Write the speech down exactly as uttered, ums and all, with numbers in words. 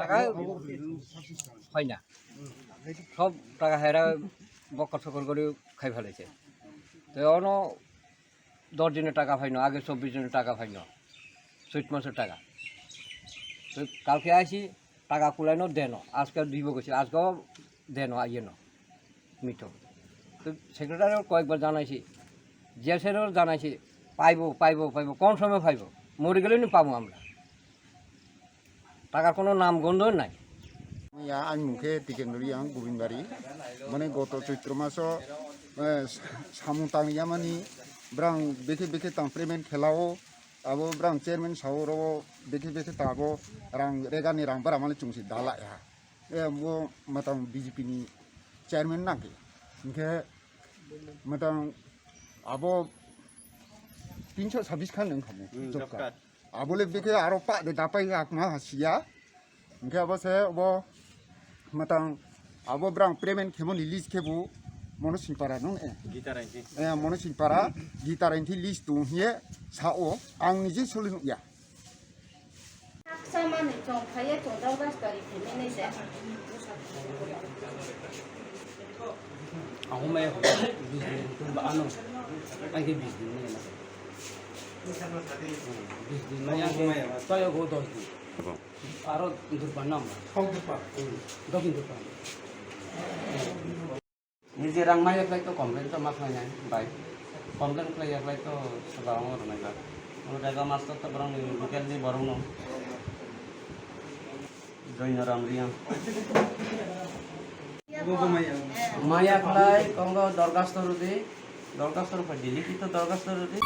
Taka phai na. Sob taka haira bokor sokor gori khai phelaise. To ono dosh dino taka phaino, age chobbish dino taka phaino. Choit maso taka. To kalke aisi taka kulaino deno. Ajke dibo gosi, ajke deno ayeno. Mito. To secretary koyekbar janaisi. J S R o janaisi. Paibo, paibo, paibo. Kon somoy paibo? Mori gele ni pamo amra. Takar kono nam gondo nai. Ya, ani mung khe Tikendra Reang, Gobindbari. Mane goto Choitro maso, eh, samung tang yamani brang bekhe bekhe tang payment khelao, abo brang chairman sao ro bekhe bekhe tabo rang regani rang bara mani chungsi dala ya. Eh, bo matang B J P ni chairman nangke. Hingke matang abo tinso sabis khan nang khamu. Hmm, job card. Job card. Abole beke aro pa de dapai akma hasiya. Hingke abo se obo matang abo brang payment khemo ni list khebu mono singpara nung eh. Gita Rainthi. Eh, mono singpara Gita Rainthi list tung hiye sao ang nije soli nung ya. Haksa manwi chong phaiya chong dal gas tari phimini se. Ako maya ko bis din tun ba ano. Ang ke bis din na. Bis din maya ko maya. Tayo ko dos din. Abo. Aro durban nam. Hok durban. Dokin durban. Nije rang maya khlai to complain to ma khlai nai bai. Complain khlai ya khlai to saba ong rwnai ba. O jaga master to borok ni local ni borok no. Joino Ram Riang. Maya khlai kongo dorgasto rudi. Dorgasto rudi, likito dorgasto rudi.